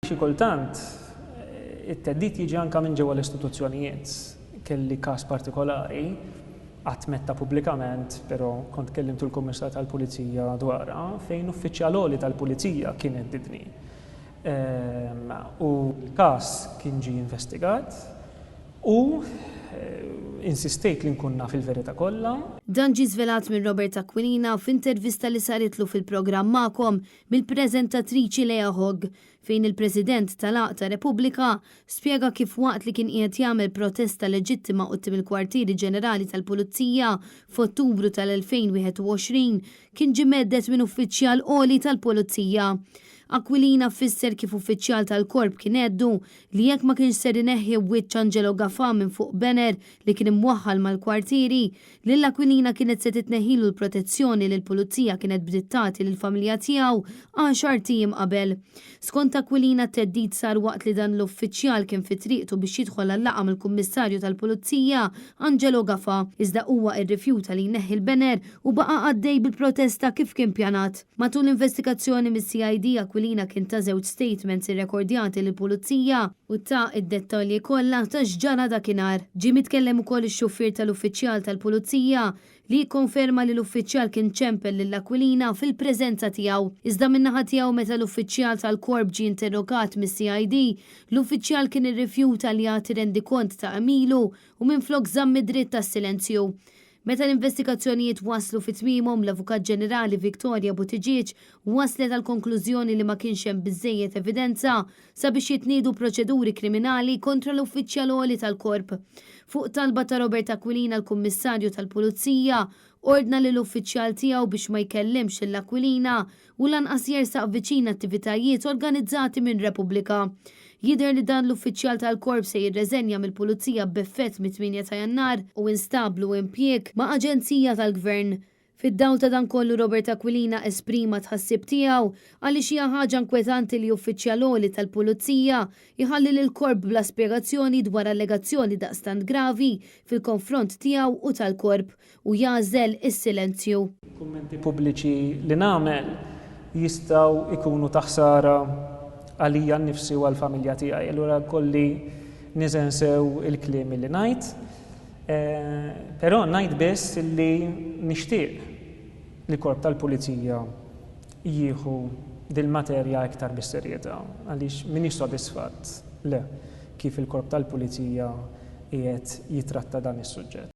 Xi kultant it-theddid jiġi anke minn ġewwa l-istituzzjonijiet. Kelli każ partikolari, qatt m'għedtha pubblikament, però kont kellimtu l-Kummissar tal-Pulizija dwarha, fejn uffiċjal għoli tal-Pulizija kien heddidni. U l-każ kien ġie investigat u insistejt li nkun naf il-verità kollha. Dan ġie żvelat minn Robert Aquilina f'intervista li saritlu fil-programm Magħkom mill-preżentatriċi Lea Hogg, fejn il-President tal-Għaqda Repubblika spjega kif waqt li kien qiegħed jagħmel protesta leġittima quddiem il-Kwartieri Ġenerali tal-Pulizija f'Ottubru tal-2021 kien ġie mhedded minn uffiċjal għoli tal-Pulizija. Aquilina fisser kif uffiċjal tal-Korp kien għeddu li jekk ma kienx ser ineħħi wiċċ Angelo Gafà minn fuq banner li kien imwaħħal mal-kwartieri, lil Aquilina kienet se titneħħilu l-protezzjoni li l-Pulizija kienet bdiet tagħti lill-familja tiegħu għaxart ijiem qabel. Skont Aquilina t-theddid sar waqt li dan l-uffiċjal kien fi triqtu biex jidħol għal-laqgħa mill-Kummissarju tal-Pulizija, Angelo Gafà, iżda huwa rrifjuta li jneħħi l-banner u baqa' għaddej bil-protesta kif kien pjanat. Matul l-investigazzjoni mis-CID, Aquilina kien ta żewġ statements irrekordjati lill-Pulizija u ta d-dettalji kollha ta' x'ġara dakinhar. Ġie mitkellem ukoll ix-xufier tal-uffiċjal tal-Pulizija li jikkonferma li l-uffiċjal kien ċempel lil Aquilina fil-preżenza tiegħu. Iżda min-naħa tiegħu meta l-uffiċjal tal-Korp ġie interrogat mis-CID, l-uffiċjal kien irrifjuta li jagħti rendikont ta' għemilu u minflok żamm id-dritt għas-silenzju. Meta l-investigazzjonijiet waslu fi tmiemhom, l-Avukat Ġenerali Victoria Buttigieg waslet għall-konklużjoni li ma kienx hemm biżżejjed evidenza sabiex jitniedu proċeduri kriminali kontra l-uffiċjal għoli tal-Korp. Fuq talba ta' Robert Aquilina l-Kummissarju tal-Pulizija ordna lill-uffiċjal tiegħu biex ma jkellimx lil Aquilina u lanqas jersaq viċin attivitajiet organizzati minn Repubblika. Jidher li dan l-uffiċjal tal-Korp se jirreżenja mill-Pulizija b'effett mit-8 ta' Jannar u instablu impjieg ma' aġenzija tal-Gvern. Fid-dawl ta' dan kollu Robert Aquilina esprima t-tħassib tiegħu għaliex hija ħaġa inkwetanti li uffiċjal għoli tal-Pulizija jħalli lill-Korp bla spjegazzjoni dwar allegazzjoni daqstant gravi fil-konfront tiegħu u tal-Korp. u jagħżel is-silenzju. Kummenti pubbliċi li nagħmel jistgħu jkunu ta' ħsara għalija nnifsi u għall-familja tiegħi. Allura kolli niżen sew il-kliem li ngħid. Però ngħid biss li nixtieq li korp tal-pulizija jieħu dil-materja iktar bis-serjetà għaliex m'iniex sodisfatt le kif il-korp tal-pulizija qiegħed jitratta dan is-suġġett.